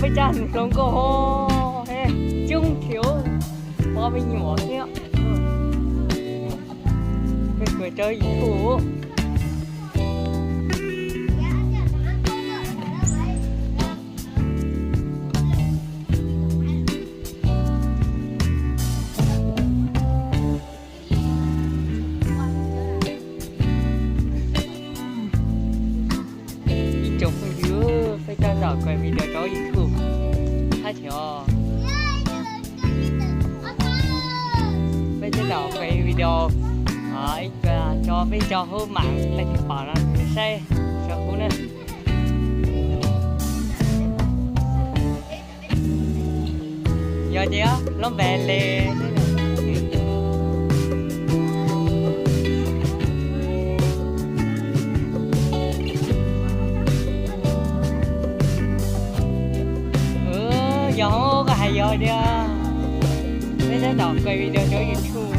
Peb cov hluas nkauj coob thiab, peb me nyuam thiab. Peb kuj rau YouTube. Ib tsoom phooj ywg, peb tab tom kuaj video rau YouTube hab thiab. Peb tab tom kuaj video, ib co peb tso hauv mam leej twg pom no saib sawv hauv na. Yog tias lub npe li, yog koj hais yog tias peb tab tom kuaj video rau YouTube.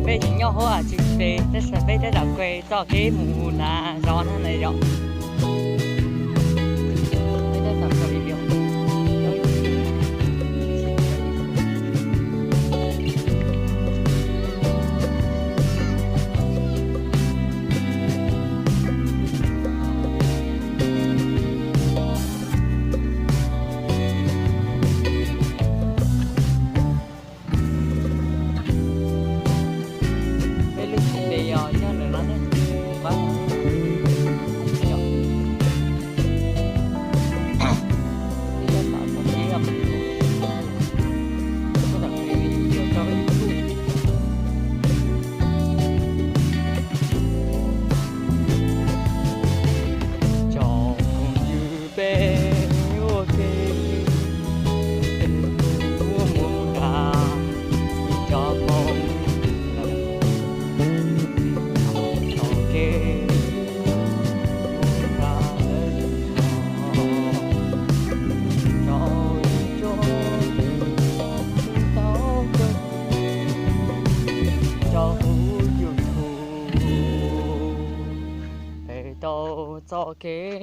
Peb tseem nyob hauv tsis pes, tab sis peb tab tom kuaj txoj kev mus nram zos no na yom. Peb lub tsheb ces yog nyob ntawm no ne. Tsoom phooj ywg, peb ua ke, peb ua mus nram ib co hmoo, txoj kev mus nram lawv tsev, rau ib co tau kawg rau hauv YouTube, peb tau txoj kev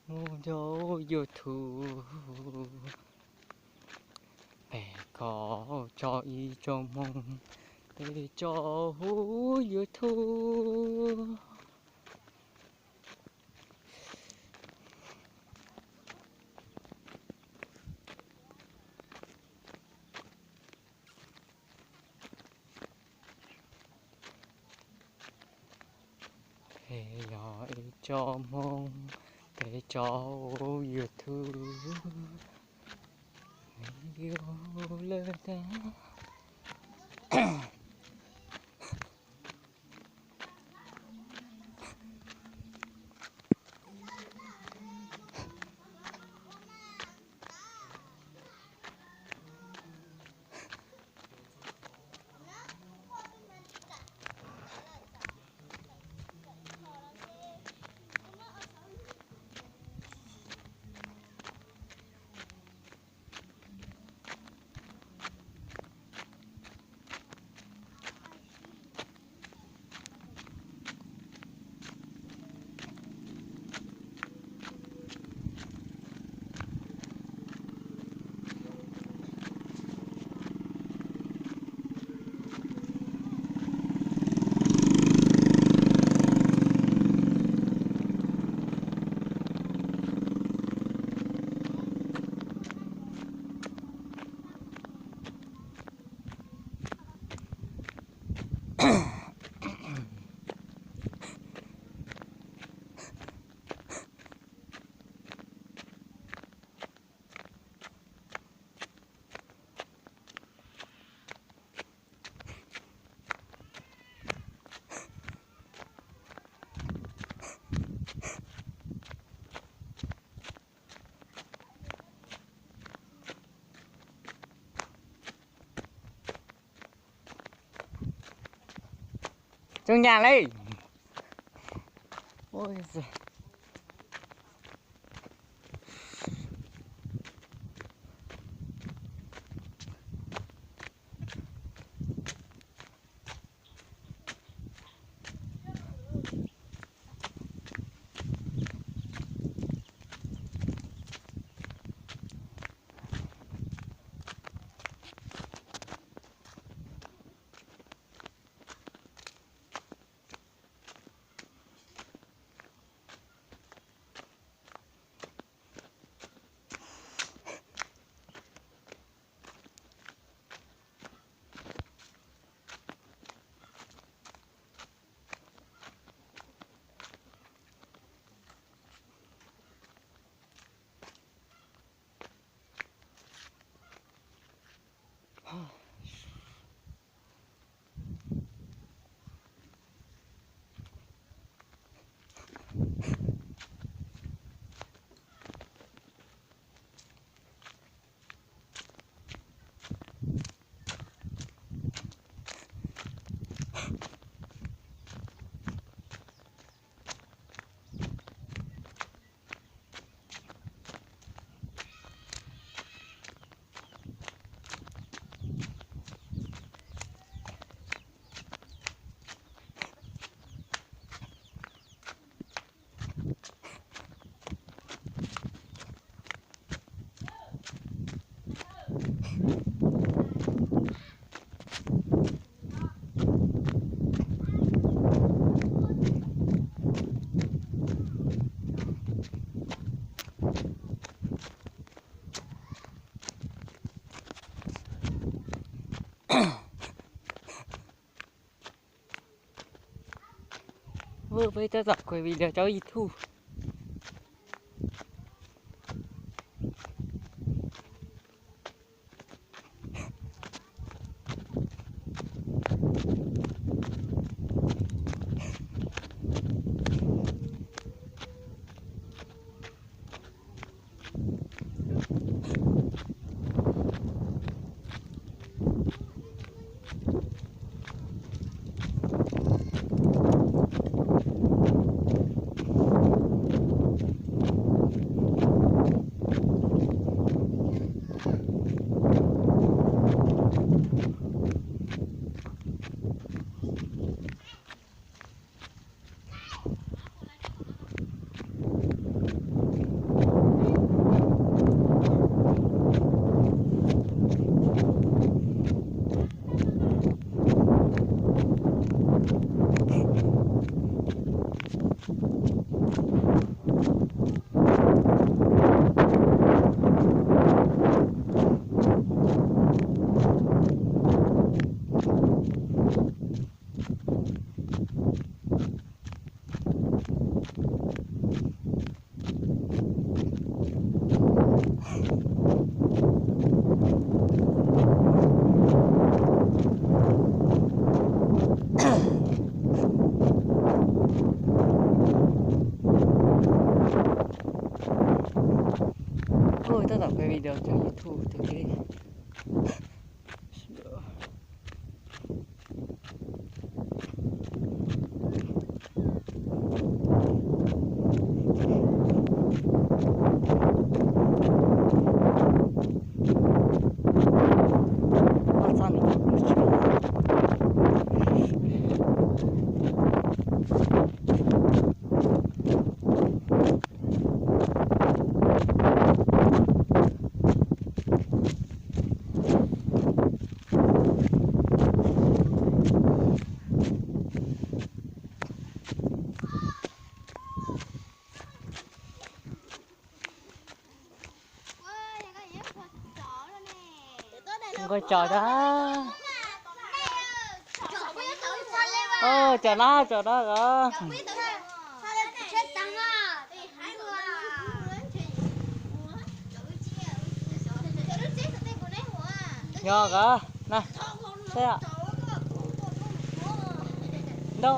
mus rau YouTube, peb tau tso ib co hmoo, peb tso hauv YouTube. Peb yog ib co hmoo, peb tso hauv YouTube, lawv tsev. Txooj nyaj lawm. Ua peb tab tom khuv video rau YouTube. Tab tom khuv video rau YouTube tus li. Nqaij tso tab. Tso na, tso na os. Yog os na. Ntau.